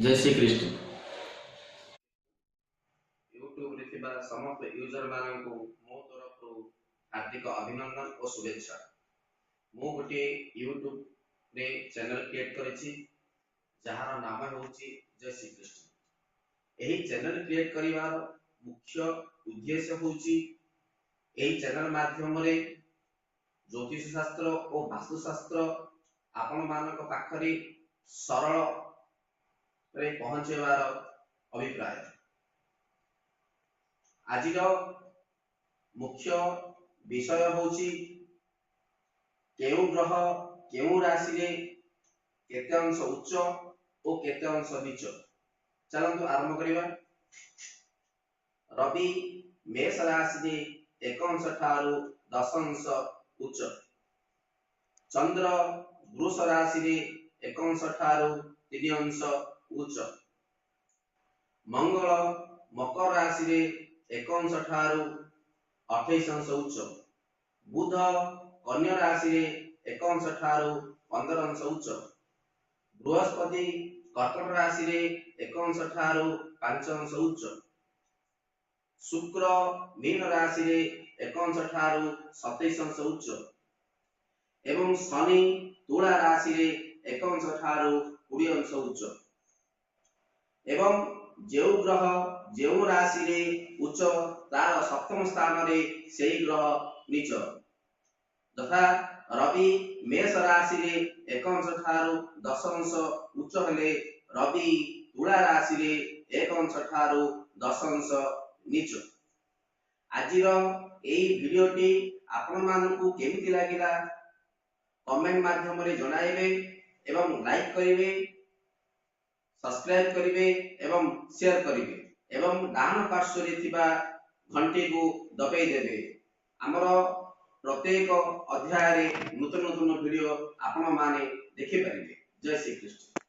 ଜୟ ଶ୍ରୀ କୃଷ୍ଣ। ୟୁଟ୍ୟୁବରେ ଥିବା ସମସ୍ତ ୟୁଜରମାନଙ୍କୁ ମୋ ତରଫରୁ ହାର୍ଦ୍ଦିକ ଅଭିନନ୍ଦନ ଓ ଶୁଭେଚ୍ଛା। ମୁଁ ଗୋଟିଏ ୟୁଟ୍ୟୁବରେ ଚ୍ୟାନେଲ କ୍ରିଏଟ୍ କରିଛି, ଯାହାର ନାମ ହେଉଛି ଜୟ ଶ୍ରୀକୃଷ୍ଣ। ଏହି ଚ୍ୟାନେଲ କ୍ରିଏଟ୍ କରିବାର ମୁଖ୍ୟ ଉଦ୍ଦେଶ୍ୟ ହେଉଛି ଏହି ଚ୍ୟାନେଲ ମାଧ୍ୟମରେ ଜ୍ୟୋତିଷ ଶାସ୍ତ୍ର ଓ ବାସ୍ତୁଶାସ୍ତ୍ର ଆପଣମାନଙ୍କ ପାଖରେ ସରଳରେ ପହଞ୍ଚାଇବାର ଅଭିପ୍ରାୟ। ଆଜିର ମୁଖ୍ୟ ବିଷୟ ହେଉଛି କେଉଁ ଗ୍ରହ କେଉଁ ରାଶିରେ କେତେ ଅଂଶ ଉଚ୍ଚ ଓ କେତେ ଅଂଶ ନୀଚ। ଚାଲନ୍ତୁ ଆରମ୍ଭ କରିବା। ରବି ମେଷ ରାଶିରେ 1 ଅଂଶ ଠାରୁ 10 ଅଂଶ ଉଚ୍ଚ। ଚନ୍ଦ୍ର ବୃଷ ରାଶିରେ 1 ଅଂଶ ଠାରୁ 3 ଅଂଶ ଉଚ୍ଚ। ମଙ୍ଗଳ ମକର ରାଶିରେ 1 ଅଂଶ ଠାରୁ 28 ଅଂଶ ଉଚ୍ଚ। ବୁଧ କନ୍ୟା ରାଶିରେ 1 ଅଂଶ ଠାରୁ 15 ଅଂଶ ଉଚ୍ଚ। ବୃହସ୍ପତି କର୍କଟ ରାଶିରେ 1 ଅଂଶ ଠାରୁ 5 ଅଂଶ ଉଚ୍ଚ। ଶୁକ୍ର ମୀନ ରାଶିରେ 1 ଅଂଶ ଠାରୁ 27 ଅଂଶ ଉଚ୍ଚ ଏବଂ ଶନି ତୁଳା ରାଶିରେ 1 ଅଂଶ ଠାରୁ 20 ଅଂଶ ଉଚ୍ଚ। ଏବଂ ଯେଉଁ ଗ୍ରହ ଯେଉଁ ରାଶିରେ ଉଚ୍ଚ, ତାର ସପ୍ତମ ସ୍ଥାନରେ ସେହି ଗ୍ରହ ନୀଚ। ଯଥା ରବି ମେଷ ରାଶିରେ 1 ଅଂଶ ଠାରୁ 10 ଅଂଶ ଉଚ୍ଚ ହେଲେ ରବି ତୁଳା ରାଶିରେ 1 ଅଂଶ ଠାରୁ 10 ଅଂଶ ନୀଚ। ଆଜିର ଏଇ ଭିଡିଓଟି ଆପଣମାନଙ୍କୁ କେମିତି ଲାଗିଲା କମେଣ୍ଟ ମାଧ୍ୟମରେ ଜଣାଇବେ ଏବଂ ଲାଇକ୍ କରିବେ, ସବସ୍କ୍ରାଇବ କରିବେ ଏବଂ ସେୟାର କରିବେ ଏବଂ ଡାହାଣ ପାର୍ଶ୍ୱରେ ଥିବା ଘଣ୍ଟିକୁ ଦବାଇ ଦେବେ। ଆମର ପ୍ରତ୍ୟେକ ଅଧ୍ୟାୟରେ ନୂତନ ନୂତନ ଭିଡିଓ ଆପଣମାନେ ଦେଖିପାରିବେ। ଜୟ ଶ୍ରୀକୃଷ୍ଣ।